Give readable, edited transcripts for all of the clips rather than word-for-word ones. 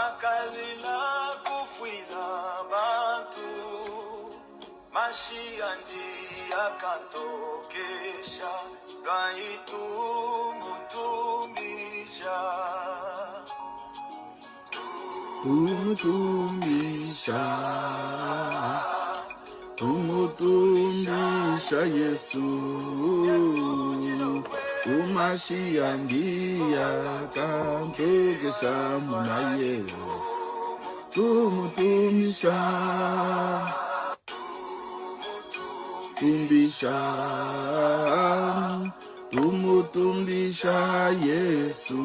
Wakalila kufuila bantu, mashi andi akantokesha, luayi tumutumbisha. Tumutumbisha, tumutumbisha Yesu, umashi andi akantokesha munaye, tumutumbisha, tumbisha, tumutumbisha Yesu.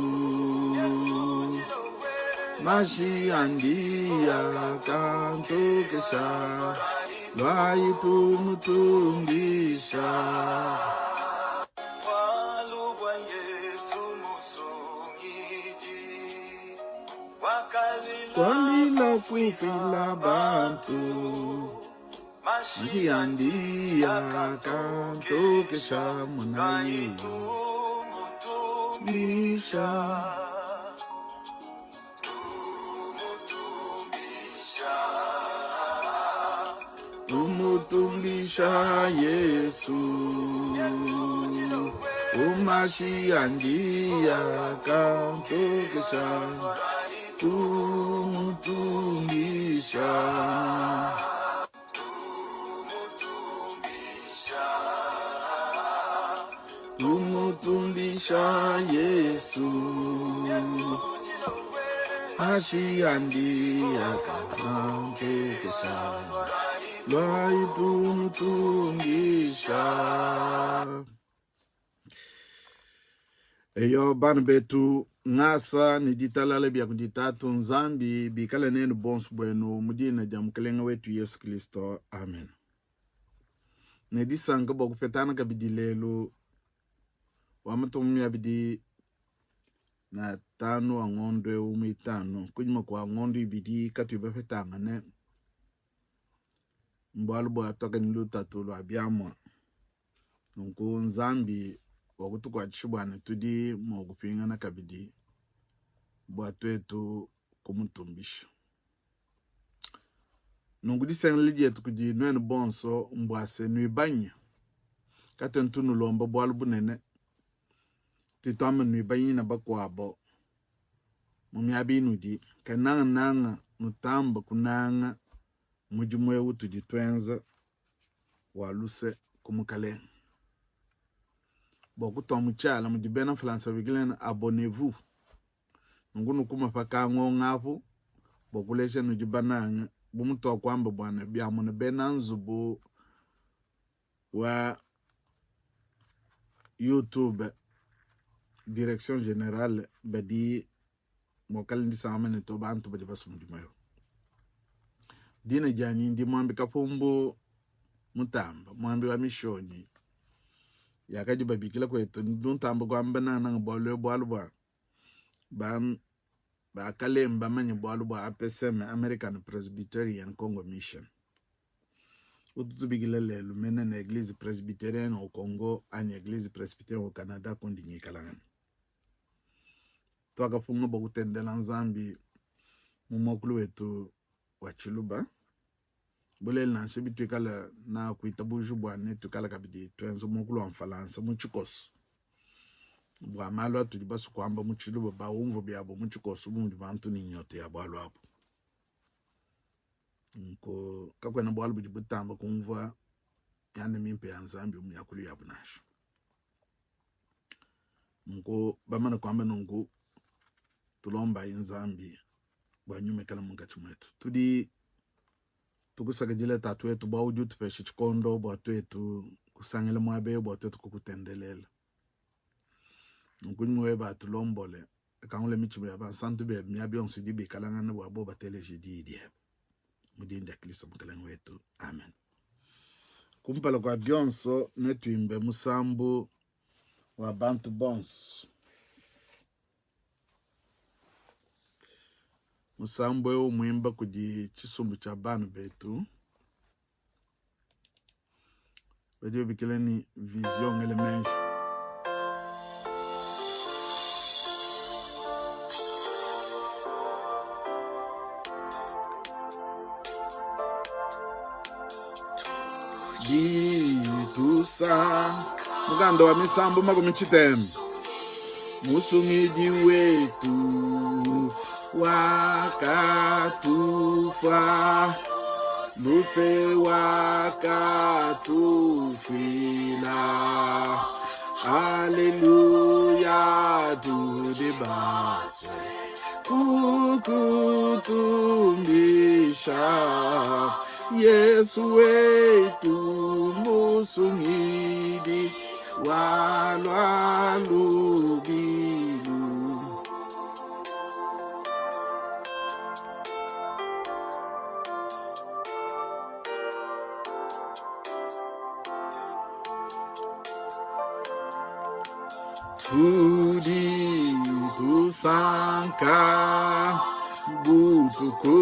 Mashi andi akantokesha, luayi tumutumbisha. Bualu bua Yesu musungidi, wakalila Twalila kufuila kufila bantu, bantu, mashi mashi andi andi akantokesha, akantokesha luayi munaye tumutumbisha. bisha. Tumutumbisha. Tumutumbisha Yesu, umashi andi akantokesha, tumutumbisha. Tumutumbisha Yesu, mashi andi akantokesha, luayi tumutumbisha. Eyo bana betu, ngasa ne ditalala bia kudi Tatu Nzambi bikale nenu bonso buenu mu dina dia Mukelenge wetu Yesu Kristo, amen. Ne disanka bua kupetana kabidi lelu wa matuku 25 wa ngondo eu muitanu, kunyima kua ngondo ibidi katuyi bapetangane, mbualu bua tuakadi lutatu lua biamua. Nunku Nzambi wakutukuatshisha bua ne tudi mua kupingana kabidi bua tuetu kumutumbisha. Nunku disengelela dietu kudi nuenu bonso mbua se nuibanye, katuena tunulomba bualu bunene, tudi tuamba nuibanyina bakuabo mu miaba inudi, kadi nangananga nutamba kunanga mudimu eu utudi tuenza wa luse ku Mukalenge. Bua kutua mu tshiala mudi bena Mfulansa babikila ne abonnez-vous. Nunku nukuma pa kangonga apu bua kuleja nudi banange bu mutuakuamba bua ne biamona bena nzubu wa YouTube direction generale badi mua kale ndisanga ne to bantu badi basue mudimu eu. Dina dianyi ndi Muambi Kapumbu Mutamba, muambi wa mishonyi yakadi babikila kwetu ntamba kuamba nangananga bualu ebu bualu bua ba bakale mbamanye bualu bua APCM, American Presbyterian Congo Mission, utu tubikila lelu mene ne Eglise Presbyterienne au Congo anyi Eglise Presbyterienne au Canada kundi ngikalangana. Tuakafunga bua kutendela Nzambi mu muakulu wetu wa Tshiluba. Bulelela nansha bituikala na kuitabuja bua ne tuikala kabidi tuenza muakulu wa Mfalansa mu tshikoso bua malu atudi basue kuamba mu Tshiluba baumvue biabo mu tshikoso bu mudi bantu ne nyota ya bualu abu. Nunku kakuena bualu budi butamba kumvua mianda mimpe ya Nzambi mu miakulu yabu nansha. Nunku bamane kuamba nunku, tulombayi Nzambi bua nyuma ikale munkatshi muetu. Tudi tukusakidila Tatu wetu bua udi utupesha tshikondo bua tuetu kusangila muaba eu bua tuetu kukutendelela. Nunku nyuma webe atulombole, akangule mitshima ya bansantu bebe miaba yonso idi bikalangana bua bo bateleje diyi diebe. Mu dina dia Kristo Mukalenge wetu, amen. Kumpala kua bionso netuimbe musambu wa bantu bonso. Musambu eu muimba kudi tshisumbu tshia bana betu badi babikila ni Vision Ngele Menji. Ditusa mukanda wa misambu 60 musungidi wetu wakatufa luse wakatufila aleluya tudi basue kukutumbisha Yesu wetu musungidi walwa lubilu. Tudi tusanka butuku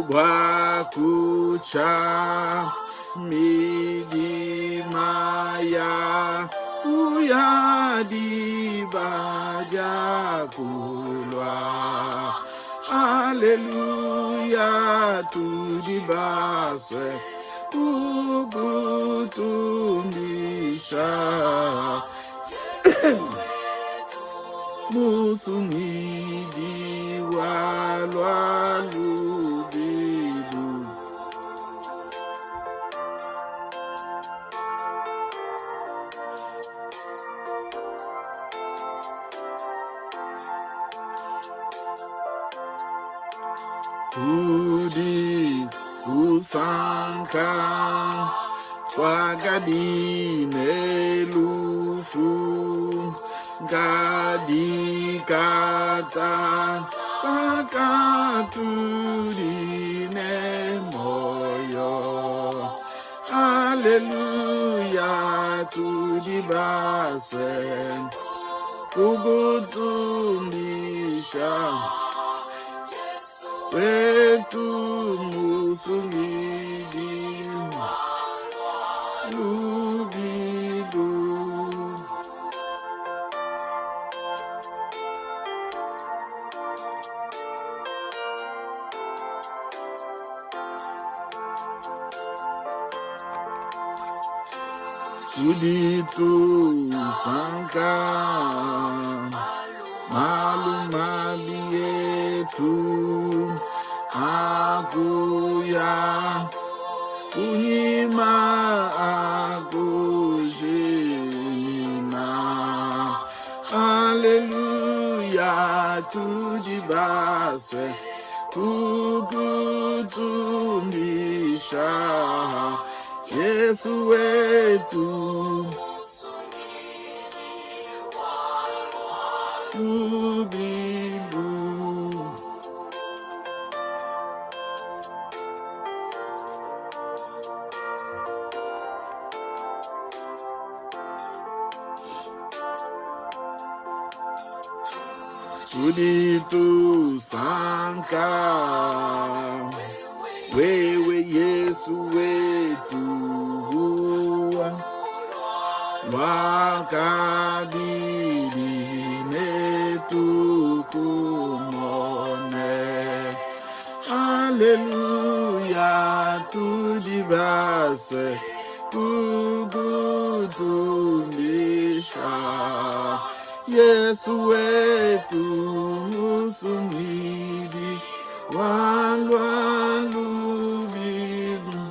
bua kutsha midima ya kuya diba dia kulua. Aleluya, tudi basue kukutumbisha musungidi walua lubilu. Tudi usanka kwakadi ne lufu ngadikata pakatudi ne moyo. Aleluya, tudi basue kukutumbisha wetu musungidi lubilu. Tudi tusanka malu mabi etu akuya kunyima akujimina. Aleluya, tudi basue kukutumbisha Yesu wetu lubilu. Tudi tusanka wewe Yesu wetu wakabidi netukumone. Aleluya, tudi basue kukutumbisha Yesu wetu musungidi walwa lubilu.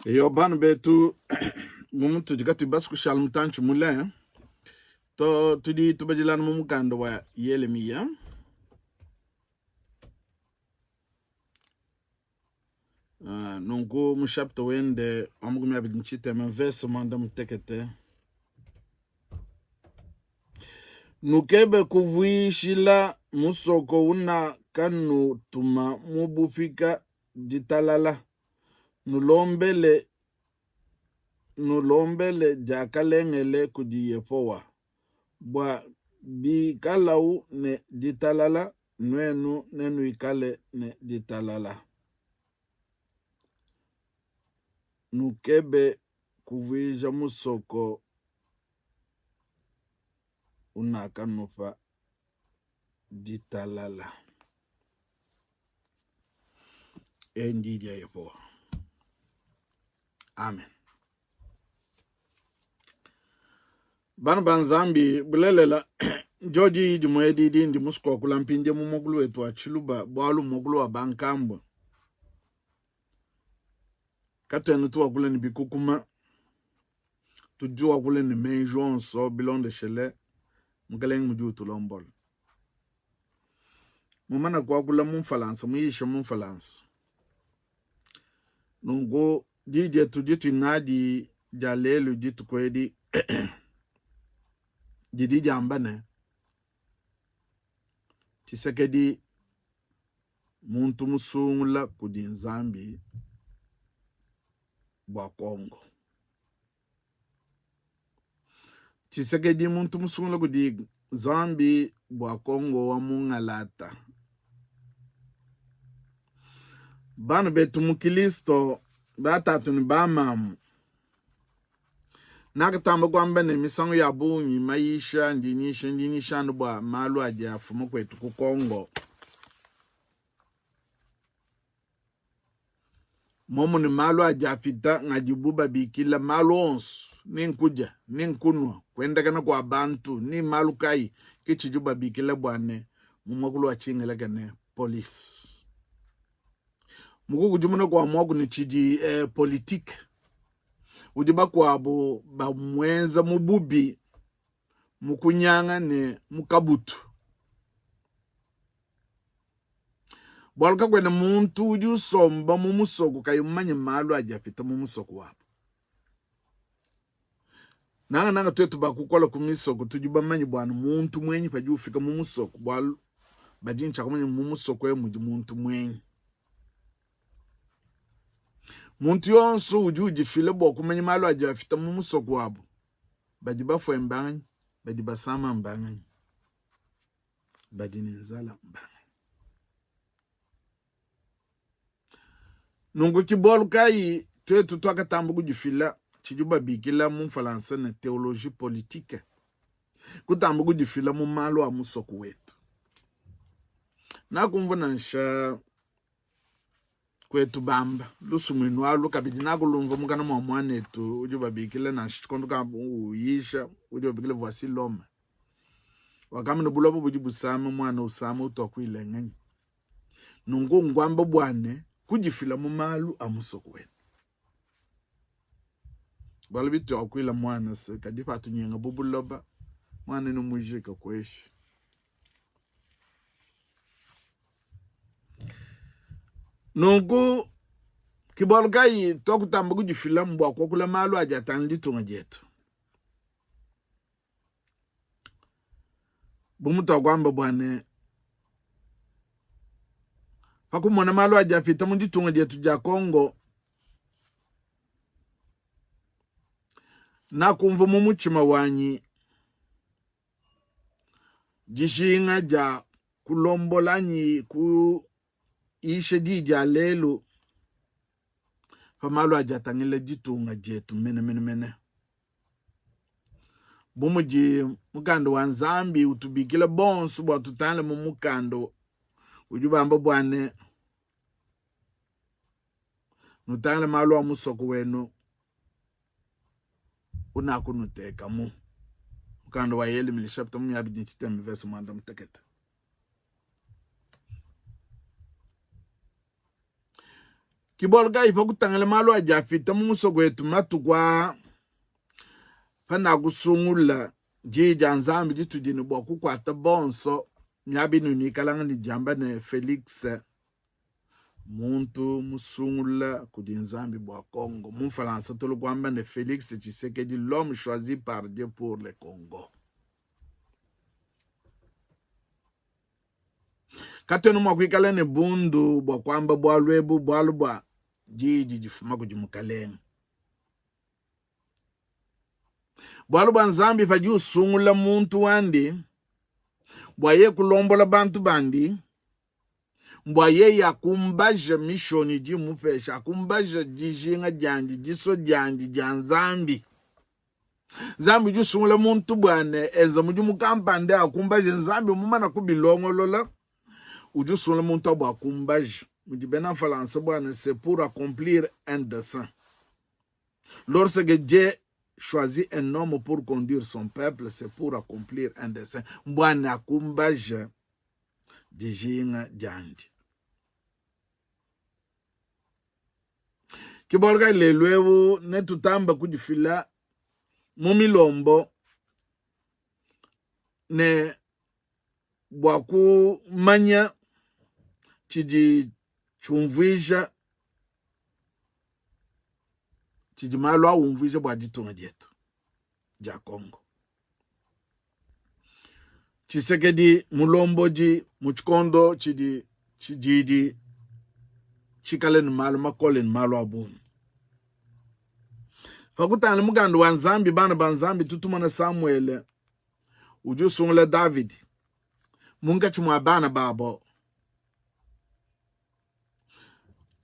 Eyo bana betu mu mutudi katuyi basi kushala mutantshi mule to tudi tubadilana mu mukanda wa Yelemiya. Nunku mu chapitre wende wa 23 verse 16 nukebe kuvuishila musoko una kanutuma mu bupika ditalala, nulombele nulombele diakalengele kudi Yehowa, bua bikalau ne ditalala, nuenu nenuikale ne ditalala. Nukebe kuvuija musoko unakanupa ditalala. Eyi ndi dia Yehowa. Amen. Bana ba Nzambi, bulelela ndiodi dimue edi dindi musue kuakula mpindieu mu muakulu wetu wa Tshiluba, bualu mmuakulu wa bankambua. Katuena tuakula ne bikukuma, tudi tuakula ne meji onso bilondeshele Mukelenge mudi utulombola. Mumana kuakula mu Mfalansa, muyisha mu Mfalansa. Nunku di dietu ditudi nadi dia lelu dituku edi didi diamba ne, Tshisekedi muntu musungula kudi Nzambi bua Kongo. Tshisekedi muntu musungula kudi Nzambi bua Kongo wa mungalata. Bana betu mu Kilisto, batatu ne bamamu, nakatamba kuamba ne misangu ya bungi mayisha ndi nyisha ndi nyisha anu bua malu adi afuma kwetu ku Kongo. Momu ne malu adi apita ngadibu babikila malu onso, ni nkudia, ni nkunua, kuendakana kua bantu, ni malu kayi, ke tshidibu babikila bua ne mu muakulu wa tshingeleke ne police. Mu kukudimuna kua muaku ne tshidi eh, politique udi bakuabu bamuenza mu bubi, mu kunyanga ne mu kabutu. Bualu kakuena muntu udi usomba mu musoko kayi mumanye malu adi apita mu musoko wabu. Nangananga tuetu bakukola ku misoko tudi bamanye bua muntu muenyi padi ufika mu musoko, bualu badi ntshia kumanya mu musoko emu mudi muntu muenyi. Muntu yonso udi udifila bua kumanya malu adi apita mu musoko wabu, badi bafue mbanganyi, badi basama mbanganyi. Badi ne nzala mbanganyi? Nunku ke bualu kayi tuetu tuakatamba kudifila tshidibu babikila mu Mfualansa ne theologie politique, kutamba kudifila mu malu a musoko wetu. Nakumvua nansha kuetu bamba lusumuinu alu kabidi nakulumvua mukana mua muanetu udi babikila nansha tshikondo ka uyisha udi babikila voici l'homme wakamba ne buloba budi busama muana usama utua kuilenganyi nunku nkuamba bua ne kudifila mu malu a musoko wenu bualu bituakuila muana se kadi patunyenga bu buloba muana ne mujika kueshi Nunku ke bualu kayi tuakutamba kudifila bua kuakula malu adi atangila ditunga dietu. Bu mutuakuamba bua ne, pa kumona malu adi apita mu ditunga dietu dia Congo, nakumvua mu mutshima wanyi dijinga dia kulombola anyi kuyisha diyi dia lelu pa malu adi atangila ditunga dietu menemene. Bu mudi mukanda wa Nzambi utubikila bonso bua tutangile mu mukanda udi bamba bua ne, nutangile malu a musoko wenu unakunutekamu. Mukanda wa Yelemiya chapitre miabidi ne tshitema verse muanda mutekete. Ke bualu kayi pa kutangila malu adi apita mu musoko wetu matuku aa, panakusungula diyi dia Nzambi ditudi ne bua kukuata bonso miaba inudi nuikalanga ne diamba ne Felix muntu musungula kudi Nzambi bua Congo. Mu Mfalansa tulu kuamba ne Felix Tshisekedi l'homme choisi par Dieu pour le Congo. Katuena mua kuikala ne bundu bua kuamba bualu ebu, bualu bua diyi didi difuma kudi Mukalenge. Bualu bua Nzambi padi usungula muntu wandi bua ye kulombola bantu bandi, Mbua yeye akumbaje mission idi imupesha, akumbaje dijinga diandi, disua diandi dia Nzambi. Nzambi udi usungula muntu bua ne enza mudimu kampanda akumbaje. Nzambi mumana kubilongolola, udi usungula muntu bua akumbaje. Mudi bena Mfalansa bua ne c'est pour accomplir un dessein. Lorsque Dieu choisit un homme pour conduire son peuple, c'est pour accomplir un dessein. Mbua ne akumbaje dijinga diandi. Ke bualu kayi lelu eu netutamba kudifila mu milombo ne bua kumanya tshidi tshiumvuija tshidi malu a umvuija bua ditunga dietu dia Congo. Tshisekedi mulombodi mu tshikondo tshidi tshididi tshikale ne malu makole ne malu a bungi. Pa kutangila mukanda wa Nzambi, bana ba Nzambi, tutumona Samuele udi usungula Davidi munkatshi mua bana babo.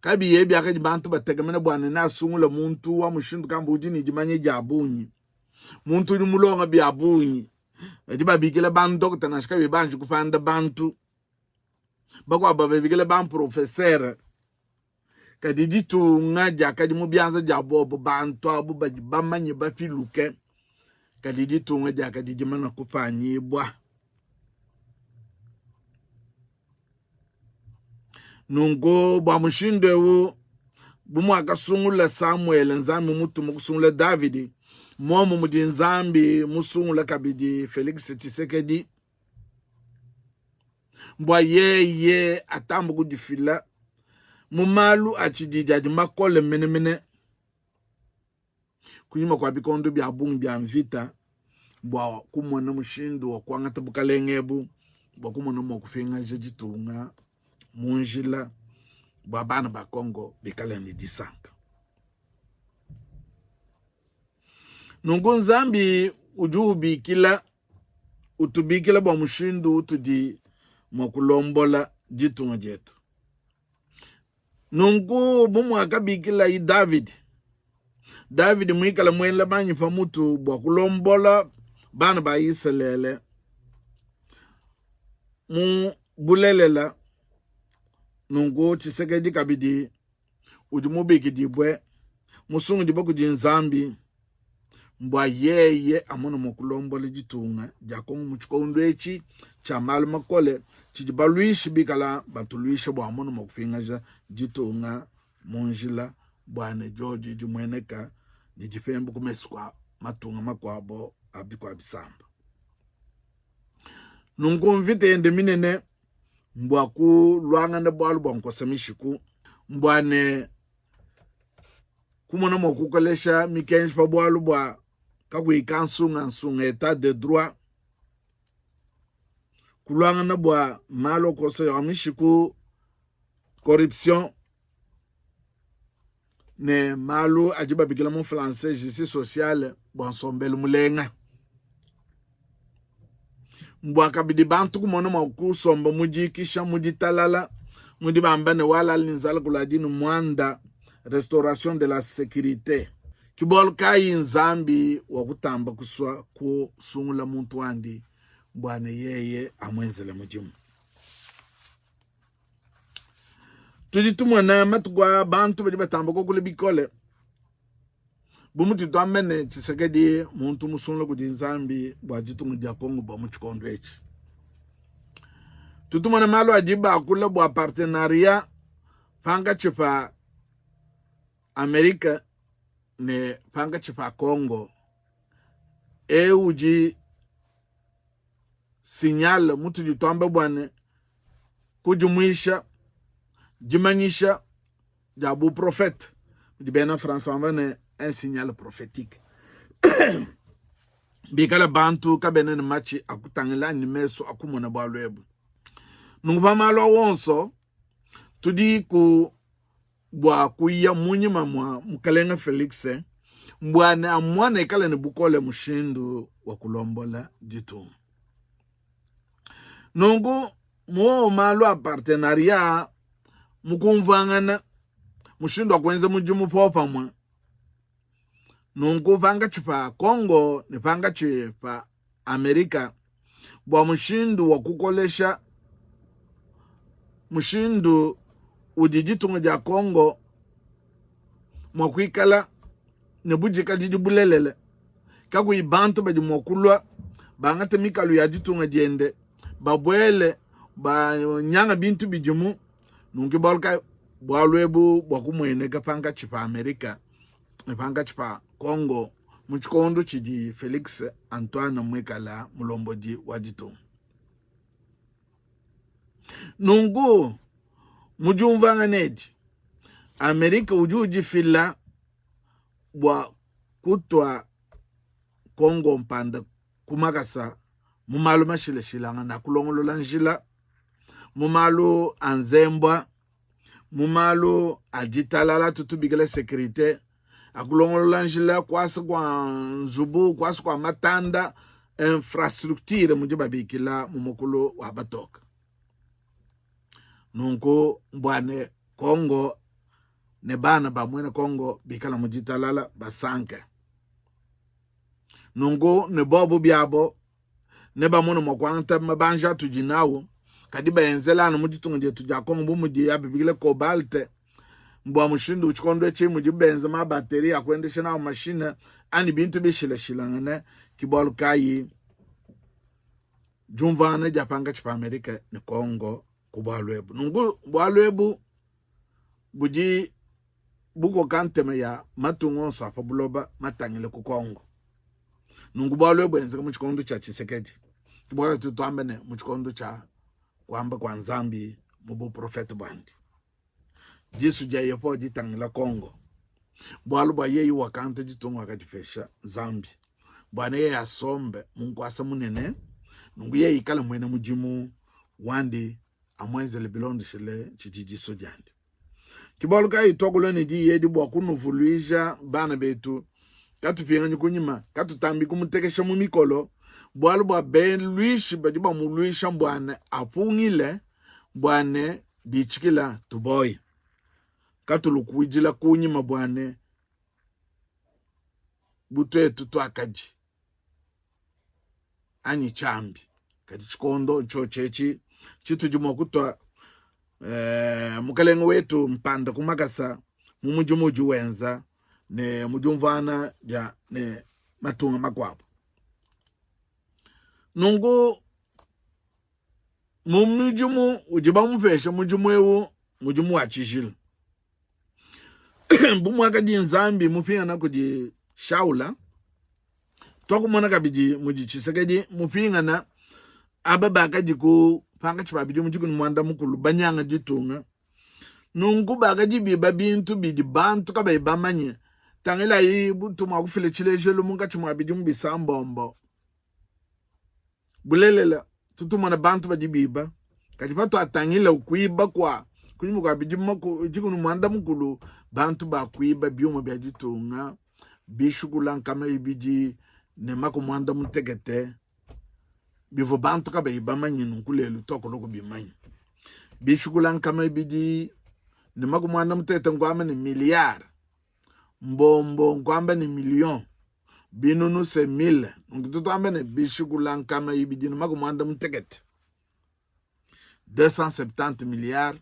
Kabiyi biakadi bantu batekemena bua ne neasungule muntu wa mushindu kamba udi ne dimanya dia bungi, muntu udi mulonga bia bungi. Badi babikila bandokta nansha kabiyi banji kupanda bantu, bakuabu babikila bamprofesere. Kadi ditunga diakadi mu bianza dia bobo bantu abu badi bamanye bapiluke, kadi ditunga diakadi dimana kupanyibua. Nunku bua mushindu eu, bu muakasungula Samuele Nzambi mutuma kusungula Davidi, muomu mudi Nzambi musungula kabidi Felix Tshisekedi bua yeye atamba kudifila mu malu a tshididi adi makole menemene kunyima kua bikondo bia bungi bia mvita bua kumona mushindu wa kuangata bukalenge ebu bua kumona mua kupingaja ditunga mu njila bua bana ba Congo bikale ne disanka. Nunku Nzambi udi ubikila utubikila bua mushindu utudi mua kulombola ditunga dietu. Nunku bu muakabikilayi Davidi, Davidi muikale muela manyi pa mutu bua kulombola bana ba Isalele mu bulelela, nunku Tshisekedi kabidi udi mubikidibue, musungudibue kudi Nzambi mbua yeye amone mua kulombola ditunga dia Kongo mu tshikondo etshi tshia malu makole tshidi baluishi bikala batuluisha bua amone mua kupingaja ditunga mu njila bua ne diodi dimueneka ne dipembu ku mesu kua matunga makuabo a bikua bisamba. Nunku mvita yende minene mbua kuluangana bualu bua nkosa mishiku, mbua ne kumona mua kukolesha mikenji pa bualu bua kakuyi kansungansunga, etat de droit, kuluangana bua malu akosa ya mishiku, corruption ne malu adi babikila mu français justice sociale bua nsombelu mulenga mbua kabidi bantu kumona mua kusomba mu dikisha mu ditalala mudi bamba ne walala ne nzala kuladi ne muanda restauration de la sécurité ki bualu kayi nzambi wa kutamba kusua kusungula muntu wandi bua ne yeye amuenzele mudimu tudi tumona matuku a bantu badi batamba kukula bikole bu mutudi tuamba ne Tshisekedi muntu musungula kudi Nzambi bua ditunga dia Congo bua mu tshikondo etshi. Tutumona malu adi bakula bua partenariat pankatshi pa Amerika ne pankatshi pa Congo. Eu udi signal mutudi tuamba bua ne kudimuisha dimanyisha dia buprofete mudi bena France bamba ne un signal prophétique bikala bantu kabena ne matshi akutangila anyi mesu akumona bualu ebu. Nunku pa malu a wonso tudi ku bua kuya munyima mua mukalenga Felix mbua ne amuana ikale ne bukole mushindu wa kulombola ditunga. Nunku mu malu a partenariat. mu kumvuangana mushindu wa kuenza mudimu popamue. Nunku pankatshi pa Congo ne pankatshi pa Amerika bua mushindu wa kukolesha mushindu udi ditunga dia Congo mua kuikala ne budikadidi bulelela kakuyi bantu badi mua kulua bangate mikalu ya ditunga diende babuele banyanga bintu bidimu. Nunku bualu kayi bualu ebu bua kumueneka pankatshi pa Amerika ne pankatshi pa Congo mu tshikondo tshidi Felix Antoine muikala mulombodi wa ditunga. Nunku mu diumvuangana edi, Amerika udi udifila bua kutua Congo mpanda ku makasa mu malu mashilashilangane a kulongolola njila, mu malu a nzembua, mu malu a ditalala tutubikila securite, a kulongolola njila, kuasa kua nzubu, kuasa kua matanda, infrastructure mudi babikila mu mukulu wa batoka. Nunku mbua ne Congo ne bana ba muena Congo bikala mu ditalala basanke. Nunku ne bobu biabo nebamone mua kuangata mabanji atudi nawu, kadi baenzela anu mu ditunga dietu dia Congo bu mudi abibikila cobalt bua mushindu tshikondo etshi mudi benza ma batterie a kuendesha nawu mashine anyi bintu bishilashilangane. Ke bualu kayi diumvuangana dia pankatshi pa Amerika ne Congo ku bualu ebu. Nunku bualu ebu budi bukoka ntema ya matunga onso a pa buloba matangile ku Congo. Nunku bualu ebu buenzeka mu tshikondo tshia Tshisekedi, bualu tudi tuamba ne mu tshikondo tshia kuamba kua Nzambi mu buprofete buandi. Disu dia Yehowa ditangila Congo, bualu bua yeye wakangata ditunga wakadipesha Nzambi, bua ne yeye asombe mu nkuasa munene, nunku yeye ikale muena mudimu wandi, amuenzele bilondeshile tshidi disua diandi. Ke bualu kayi tuakulua ne diyi edi bua kunuvuluija bana betu, katupinganyi kunyima, katutambi kumutekesha mu mikolo, bualu bua beluishi badi bamuluisha mbua ne apungile, bua ne bitshikila tuboye, katulu kuidila kunyima bua ne bu tuetu tuakadi anyi tshiambi. Kadi tshikondo ntshiotshi etshi tshitudi mua kutua eh, mukalenge wetu mpanda ku makasa mu mudimu udi wenza ne mu diumvuana dia ne matunga makuabu. Nunku mu mudimu udi bamupesha mudimu eu, mudimu wa tshijila bu muakadi Nzambi mupingana kudi Shaula, tuakumona kabidi mudi Tshisekedi mupingana aba bakadi ku pankatshi pa bidimu dikumi muanda mukulu banyanga ditunga. Nunku bakadi biba bintu bidi bantu kabayi bamanye. Tangilayi butu mua kufila tshilejelu munkatshi mua bidimu bisambombo. Bulelela, tutu tumona bantu badi biba, kadi patuatangila kuiba kua kunyima kua bidimu dikumi muanda mukulu, bantu bakuiba biuma bia ditunga bishukula nkama ibidi ne makumi muanda mutekete bivua bantu kabayi bamanye. Nunku lelu tuakulua kubimanya. Bishukula nkama ibidi ne makumi muanda mutekete nkuamba ne miliyare mbombo nkuamba ne million binunu se mille nunku tutuamba ne bishikula nkama ibidi ne makumi muanda mutekete 270 milliards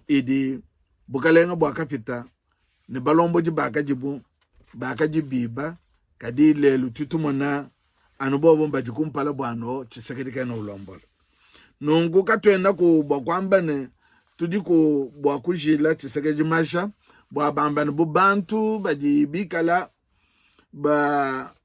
idi bukalenge buakapita ne balombodi bakadibu bakadi biba kadi lelu tutumona anu bobo badi kumpala bua no Tshisekedi kena ulombola nunku katuenaku bua kuamba ne tudiku bua kujila Tshisekedi maja bua bamba ne bu bantu badi bikala ba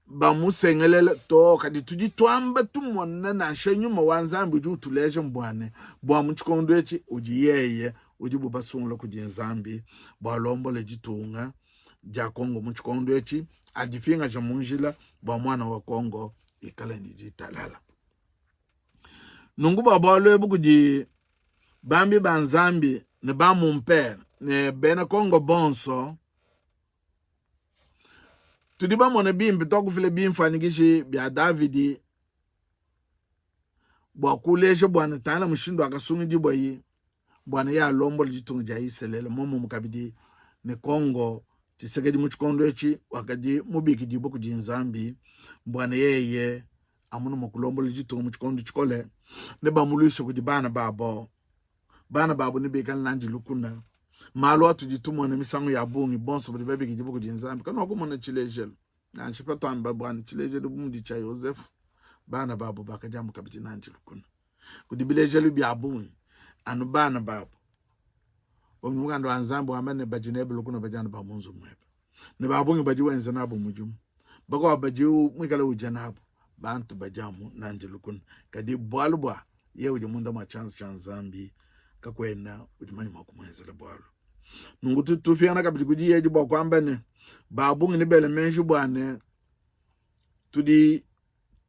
bamusengelela to, kadi tudi tuamba tumona nansha nyuma wa Nzambi udi utuleja mbua ne bua mu tshikondo etshi udi yeye udibu basungula kudi Nzambi bua alombole ditunga dia Kongo mu tshikondo etshi, adipingaja mu njila bua muana wa Kongo ikale ne ditalala. Nunku bua bualu ebu kudi bambi ba Nzambi ne ba mumpere ne bena Kongo bonso, tudi bamone bimpe tuakufila bimfuanyikishi bia Davidi bua kuleja bua ne tangila mushindu wakasungidibua yi. Bua ne yalombola ditunga dia Isalele momumue kabidi ne Kongo Tshisekedi mu tshikondo etshi wakadi mubikidibue kudi Nzambi bua ne yeye amone mua kulombola ditunga mu tshikondo tshikole ne bamuluishe kudi bana babo bana babo nebikale nandi lukuna malu atudi tumona misangu ya bungi bonso badi babikidibue kudi Nzambi kanuakumona tshilejelu nansha patuamba bua tshilejelu bu mudi tshia Yosefu bana babo bakadiamu kabidi nandi lukuna Kudi bilejelu bia bungi anu bana babu mukanda wa Nzambi wamba ne badi nebe lukuna badi anu ba mu nzubu muebe ne ba bungi badi wenza nabu mudimu bakuabu badi muikale udia nabu bantu badi amu nandi lukuna kadi bualu bua ye udi munda mua tshianza tshia Nzambi kakuena udi manya mua kumuenzela bualu nunku tupingana kabidi ku diyi edi bua kuamba ne ba bungi ne bele meji bua ne tudi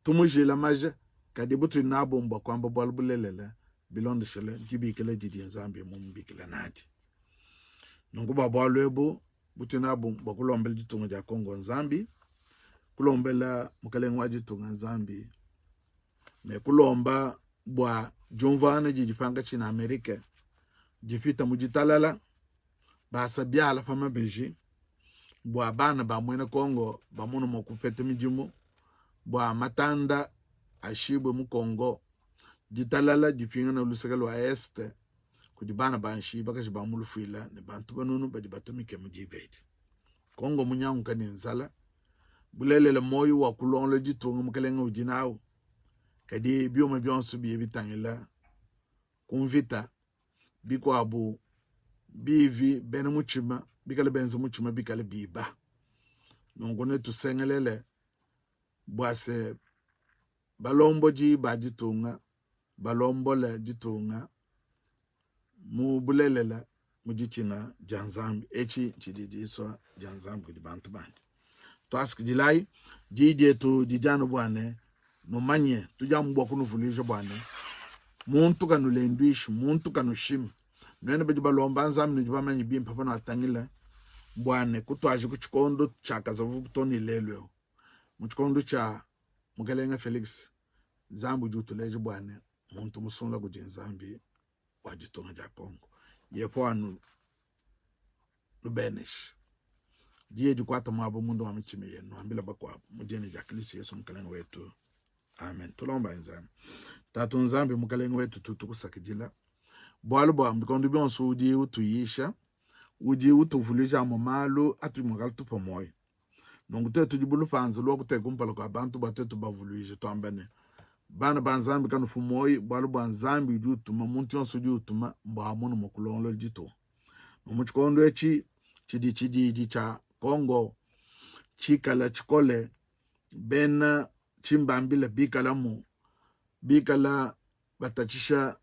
tumujila maja, kadi butudi nabu mbua kuamba bualu bulelela bilondeshile dibikila didi Nzambi mumubikile nadi. Nunku bua bualu ebu butudi nabu mbua kulombela ditunga dia Congo Nzambi, kulombela mukalenge wa ditunga Nzambi ne kulomba bua diumvuangana didi pankatshi ne Amerike dipita mu ditalala basa biala pa mabeji bua bana ba muena Congo bamone mua kupeta midimu, bua matanda ashibue mu Congo, ditalala dipingana luseke lua Est kudi bana ba nshi bakaji ba mu lufuila ne bantu banunu badi batumike mu diba edi. Congo munyanguka ne nzala. Bulelela muoyo wa kulongolola ditunga mukelenge udi nawu, kadi biuma bionso biye bitangila ku mvita bikuabu bivi bena mutshima bikale benza mutshima bikale biba. Nunku netusengelele bua se balombodi ba ditunga balombole ditunga mu bulelela mu ditshina dia Nzambi. Etshi tshidi disua dia Nzambi kudi bantu bandi. Tuasikidilayi diyi dietu didi anu bua ne numanye, tudi amu bua kunuvuluija bua ne muntu kanulenduishi, muntu kanushimi. Nuenu badi balomba Nzambi nudi bamanye bimpe panuatangila bua ne kutuaji ku tshikondo tshia kazavubu to ne lelu eu mu tshikondo tshia Mukelenge Felix, Nzambi udi utuleja bua ne muntu musungula kudi Nzambi wa ditunga dia Congo. Yehowa nubeneshe diye dikuata muaba munda wa mitshima yenu, nuambila bakuabu mu dina dia Kristo Yesu Mukalenge wetu, amen. Tulomba Nzambi. Tatu Nzambi Mukalenge wetu, tutukusakidila bualu bua bikondo bionso udi utuyisha, udi utuvuluija amue malu atudi mua katupa muoyo. Nunku tuetu tudi bu lupanza lua kuteka kumpala kua bantu bua tuetu bavuluije, tuamba ne, Bana ba Nzambi, kanupu muoyo, bualu bua Nzambi udi utuma muntu yonso udi utuma bua amone mua kulongolola ditunga. Mu tshikondo etshi tshidi tshididi tshia Congo tshikala tshikole, bena tshimbambila bikalamu bikala batatshisha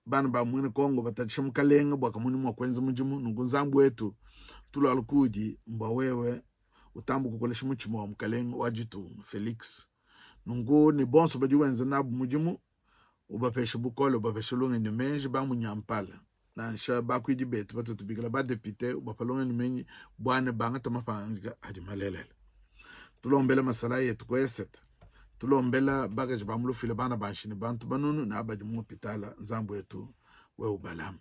bana ba muena Kongo batatshisha mukalenge bua kamonyi mua kuenza mudimu. Nunku Nzambi wetu, tulualu kuudi mbua wewe utamba kukolesha mutshima wa mukalenge wa ditunga Felix. Nunku ne bonso badi wenza nabu mudimu ubapeshe bukole, ubapeshe lungenyi ne meji, bamunyampala nansha bakuidi betu batu tubikila badepite, ubapa lungenyi ne meji bua ne bangata mapangadika adi malelela. Tulombele masalayi etu ku esete, tulombela bakaji ba mu lufuila, bana ba nshi ne bantu banunu ne abadi mu hopitala. Nzambi wetu wewe ubalame.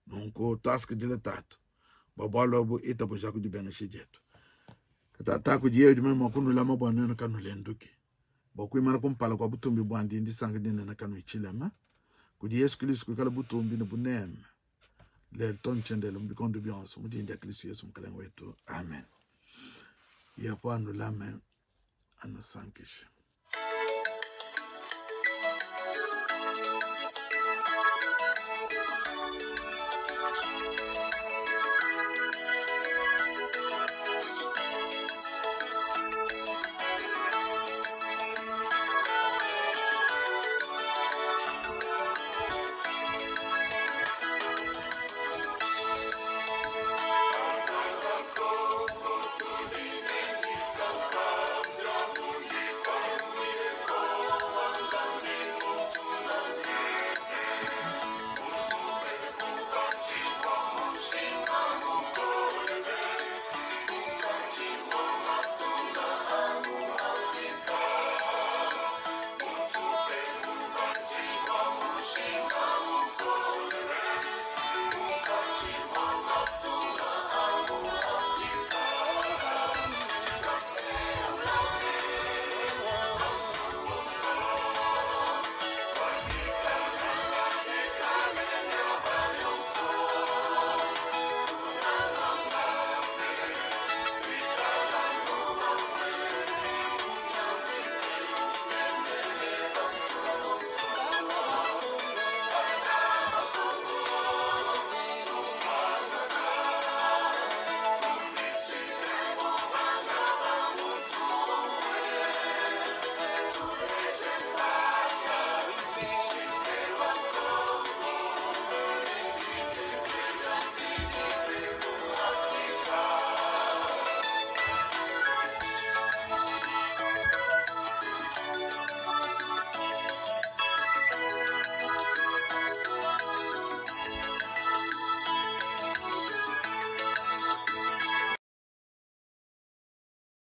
Nunku tuasakidile Tatu bua bualu ebu, itabuja ku dibenesha dietu. Tata kudiye udi mua kunulama bua nuenu kanulenduki bua kuimana kumpala kua butumbi buandi ndisanka dinene kanuyi tshilema. Kudi Yesu Kristo kuikala butumbi ne buneme lelu too ne tshiendelele mu bikondo bionso mu dina dia Kristo Yesu Mukalenge wetu, amen. Yehowa anulame, anusankishe.